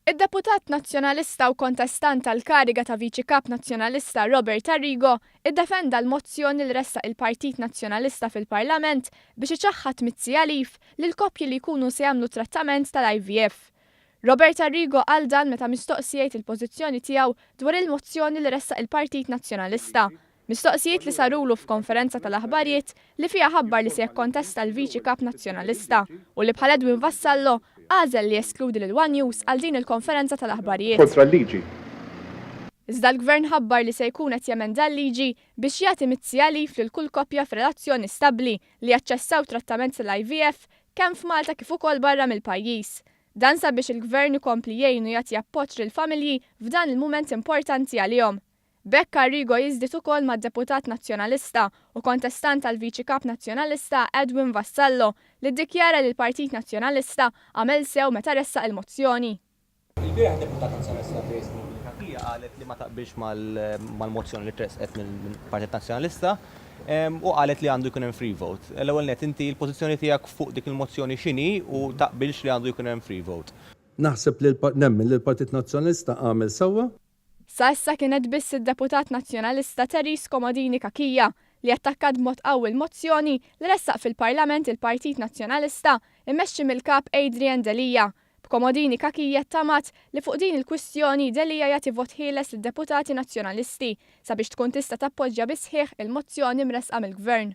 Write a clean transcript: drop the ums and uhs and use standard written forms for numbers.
Id-deputat Nazzjonalista u kontestant għall-kariga ta' Viċi Kap Nazzjonalista Robert Arrigo iddefenda l-mozzjoni li ressaq il-Partit Nazzjonalista fil-Parlament biex iċaħħad Mizzi Alif lill-koppji li jkunu se jagħmlu trattament tal-IVF. Robert Arrigo qal dan meta mistoqsi jgħid il-pożizzjoni tiegħu dwar il-mozzjoni li ressaq il-Partit Nazzjonalista. Mistoqsijiet li sarulu f'konferenza tal-aħbarjiet li fiha ħabbar li se jikkontesta l-Viċi Kap Nazzjonalista u li bħal Edwin Vassallo għażel li jeskludi lil one News għal din il-konferenza tal-aħbarijiet. Kontra l-liġi. Iżda l-Gvern ħabbar li se jkun qed jemenda l-liġi biex jagħti Mizzi Alif lil kull koppja f'relazzjoni stabbli li jaċċessaw trattament tal-IVF kemm f'Malta kif ukoll barra mill-pajjiż. Dan sabiex il-Gvern ikompli jgħin u jagħti appoġġ lill-familji f'dan il-mument importanti għalihom. B'hekk Arrigo jiżdied ukoll mad-deputat Nazzjonalista u kontestant għall-Viċi Kap Nazzjonalista Edwin Vassallo li ddikjara li l-Partit Nazzjonalista għamel sew meta ressaq il-mozzjoni. Ilbieraħ id-deputat Nazzjonalista Grace Nobili Cachia qalet li ma taqbilx mal-mozzjoni li tressqet mill-Partit Nazzjonalista u qalet li għandu jkun hemm free vote. L-ewwel nett inti l-pożizzjoni tiegħek fuq dik il-mozzjoni x'inhi u taqbilx li għandu jkun hemm free vote? Naħseb li nemmen li l-Partit Nazzjonalista għamel sewwa. Sa issa kienet biss id-deputat Nazzjonalista Therese Comodini Cachia li attakkat b'mod qawwi l-mozzjoni li ressaq fil-Parlament il-Partit Nazzjonalista mmexxi mill-Kap Adrian Delia, b'Comodini Cachia ttamat li fuq din il-kwistjoni Delia jagħti vot ħieles lid-deputati Nazzjonalisti sabiex tkun tista' tappoġġja bis-sħiħ il-mozzjoni mressqa mill-Gvern.